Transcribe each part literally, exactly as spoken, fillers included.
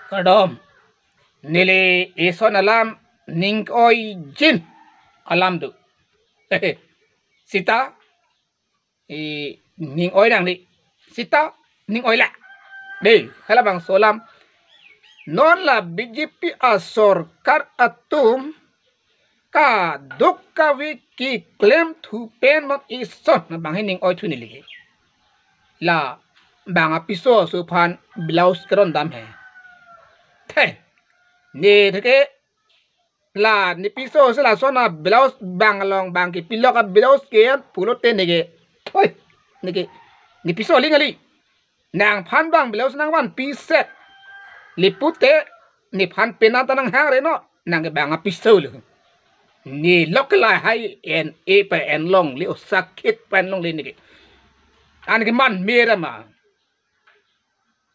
Kardom. Neli ison alam ning oijin alam do. Sita, i ning oi nangli. Sita, ning oi la. Dei, halabangso alam. Non la B J P asorkar atum kadokave keklem thu pen non ison abang he ning oi thu neli ke. La bang apiso aso aphan blouse keron dam he. The, ne the ke la ne piso se lason ablouse bang along bang kepilok ablouse ke-en pulote ne ke. Oi, ne ke, ne piso aling kali. Nangphan bang blouse nangvanpi set. Lapu te nephan penang ta nanghangre non. Nang ke bang apiso lo. Ne lok ke lahai en-e pa en longle, o sakit pa en longle ne ke. An ke man mera ma.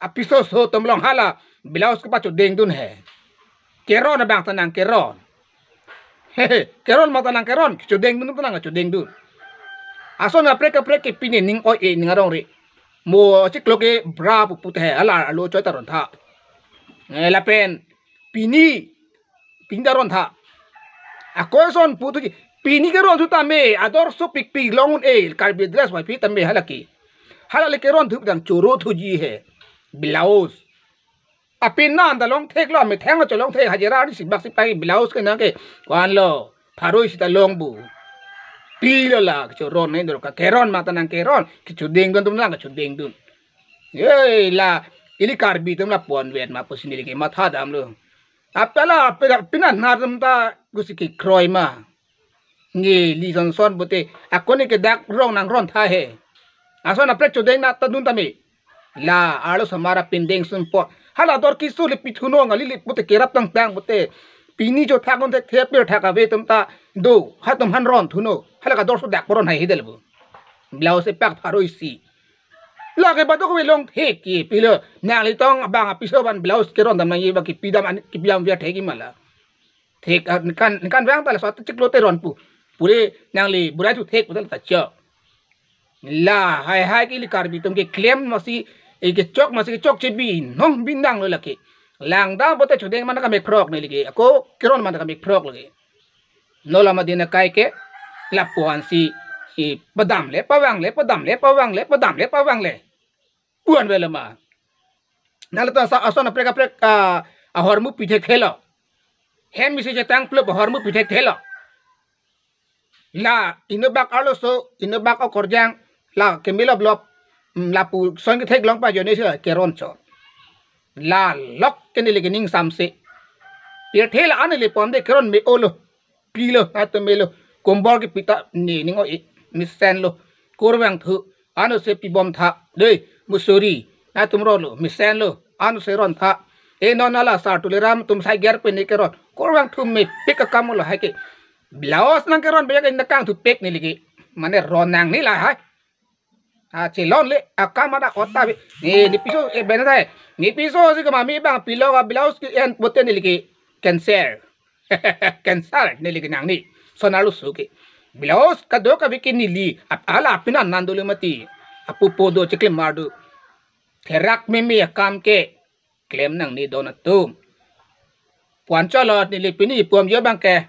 Apiso aso atum along hala blouse kepachodeng dun he. Keron abang ta nangkeron. Hehe, keron abang ta nangkeron, chodeng dun ta nangchodeng dun. Ason kaprek kaprek ke pine ning oi-e ning arong re. Mo chiklo ke bra pu pu the, hala alo choi ta ron tha. Eh, lapen pini, pini ta ron tha. Ako ison pu thu ke, pini keron thu tame, ador sopik pi long un-e, Karbi dress wai pi tame hala ke. Hala le keron thu dang choro thuji he. Blouse. Apin nan ta long thek lo, methang lo cholong thek, hajira ni sibak sipai blouse ke nang ke. Kwan lo, pharo isi ta long bu. Pilo la, kechoron ne dor ka keron abang ta nangkeron, kechodeng dun atum nangkechodeng dun. Ye la, ili Karbi atum lapu-an vet ma pusi neli ke matha damlo. Apala, apala, pina nar atum ta kusi kekroi ma. Neli son son pute, ako ne ke dak rong nangron tha he. Ason kaprek chodeng na ta dun tame. La, arlosomar apindeng sunpo. Hala dor kisu le pithuno ngali le pute kerap tangtang pute. Pini chothak un thekthe pirthak ave atum ta do. Hatum aphan ron thuno. Hala kador so dak poron hai hidel bu. Blouse epak pharo isi. La ke batok ve long thek ke pilo. Nangli tong abang apiso abang blouse keron dam nangji abang kepi dam an, kepi dam via thek ke mala. Thek, ah, nekan, nekan vang ta laso chiklo te ron pu. Pure nangli burai thu thek pu ta chok. La, hai hai ke ili Karbi atum keklem masi, eh, kechok masi kechokche binong binong lo la ke. Langdam pute chodeng abang ta kamek phrok neli ke. Ako keron abang ta kamek phrok lake. Non la mati akai ke, lapu-an si, si padam le, pavang le, padam le, pavang le, padam le, pavang le. Pu-an velo ma. Nangli ta sa ason kaprek kaprek, ah, ahormu pi thekthe lo. Hem isi chetang plup ahormu pi thekthe lo. La inut bak arloso, inut bak okorjang, la kemelo blop, mm, lapuson kethek long pa jone si la keron chot. La lok ke neli ke ning samse. Pirthe la an neli pon de keron me-o lo. Pilo, atum melo. Kombor kepi ta ne ning oi, mesen lo. Kurvangthu, ano se pibom tha. Dei, musuri, atum ro lo, mesen lo. Ano se ron tha. E non ala sar Tuliram atum sai ger pen ne keron. Kurvangthu mepik akam lo hai ke. Blouse nangkeron bejak in nakang thu pek neli ke. Mane ron nangne lahai. Ah, chelon le, akam ada kota bi. Ne, ne piso, eh, benar saya. Ne piso si kemami abang pilok ablouse ke-en pute neli ke cancer. Cancer neli ke nangne. Son arloso ke. Blouse kadokave ke neli. Ap-, ala apin an nang dolo mati. Apu po do cheklem mar do. Therak meme akam ke. Klem nangne don atum. Pu-an cholo neli pini pu-an jo abang ke.